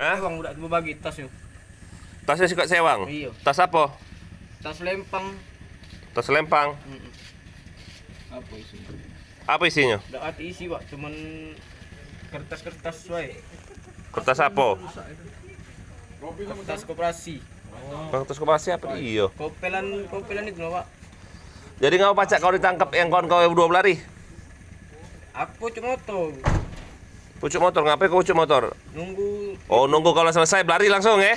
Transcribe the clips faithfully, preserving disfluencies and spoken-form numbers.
Hah? Sewang budak tu bagi tas tu. Tasnyo sikok sewang? Iyo. Tas apo? Tas lempang. Tas lempang? Mm-mm. Apo isinyo? Apo isinyo? Dak ati isi, Pak. Cuman kertas-kertas wae. Kertas apo? Kertas koperasi. Kertas koperasi apo? Iyo. Kopelan, kopelan itu, Pak. Jadi ngapa pacak kau ditangkap yang kawan kau yang duo belari? Aku pucuk motor. Pucuk motor, ngapai kau pucuk motor? Nunggu. Oh, nunggu kau lah selesai, belari langsung, eh?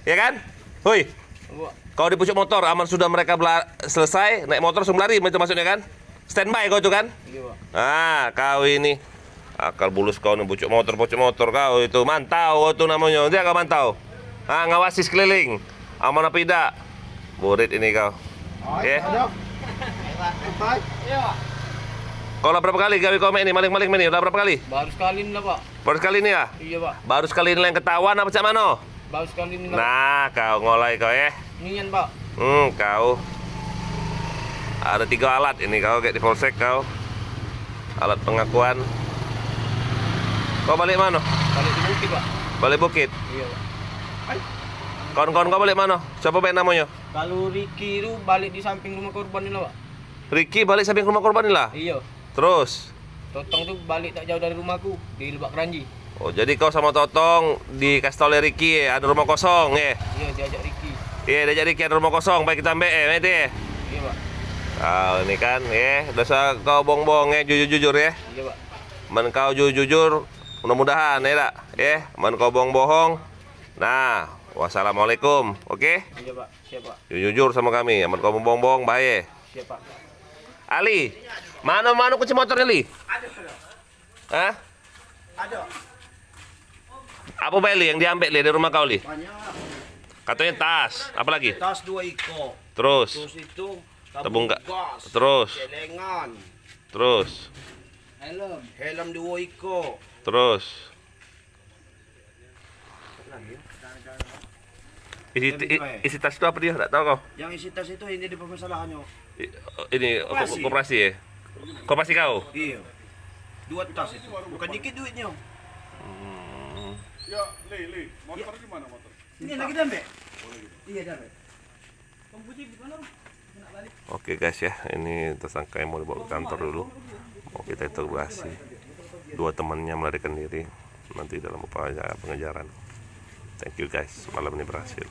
Ya kan? Hui. Kau dipucuk motor, aman sudah mereka bela- selesai, naik motor langsung belari, itu maksudnya kan? Standby kau itu kan? Iyo, Pak. Ah, kau ini. Akal bulus kau ni, pucuk motor, pucuk motor kau itu. Mantau kau tu namonyo. Dia kau mantau. Ah, ngawasi sekeliling. Aman apa idak? Burit ini kau. Oke. Kau lah berapa kali gawe kau mek ni, maling-maling mek ni? Lah berapa kali? Baru sekali ni lah, Pak. Baru sekali ni ya? Iyo, Pak. Baru sekali ni yang ketahuan apa cak mano? Baru sekali ni lah. Nah, kau ngolai kau, eh. Nian, Pak. Hmm, kau. Ada tiga alat ini kau, kayak di polsek kau. Alat pengakuan. Kau balik mano? Balik di bukit, Pak. Balik bukit? Iyo, Pak. Kawan-kawan kau balik mano? Siapa bae namonyo? Kalu Riki tu balik di samping rumah korban ni lah, Pak. Riki balik samping rumah korban ni lah? Iyo. Terus? Totong tu balik tak jauh dari rumahku, di Lebak Keranji. Oh, jadi kau samo Totong dikasih tau oleh Riki, eh, ada rumah kosong, eh? Iyo, diajak Riki. Iyo, diajak Riki ada rumah kosong, baik kita ambek, eh, mati, eh? Iyo, Pak. Ah, ini kan, eh, dosa kau bohong-bohong, eh, jujur-jujur, eh? Iyo, Pak. Men kau jujur-jujur, mudah-mudahan, eh, dak? Eh, men kau bohong-bohong, nah, wassalamualaikum, oke? Iyo, Pak. Siap, Pak. Jujur-jujur samo kami, amen kau bohong-bohong, bahaye. Siap, Pak. Ali, mano, mano kunci motornyo, Li? Hah? Ado. Apo bae, Li, yang diambek, Li, dari rumah kau, Li? Banyak. Katonyo tas, apo lagi? Tas duo iko. Terus? Terus itu tabung, tabung ga-, gas. Terus? Celengan. Terus? Helm. Helm duo iko. Terus? Isi, i-, isi tas tu apo dio? Dak tau kau? Yang isi tas itu ini di permasalahannyo. I-, ini ko-, koperasi, ya? Koperasi kau? Iyo. Duo tas itu. Bukan dikit duitnyo. Hmm. Ya, Li, Li, motor di mano motor? Ini lagi diambek. Iyo, diambek. Oke guys ya, ini tersangka yang mau dibawa ke kantor dulu. Mau kita interogasi. Dua temannya melarikan diri. Nanti dalam upaya pengejaran. Thank you guys, malam ini berhasil.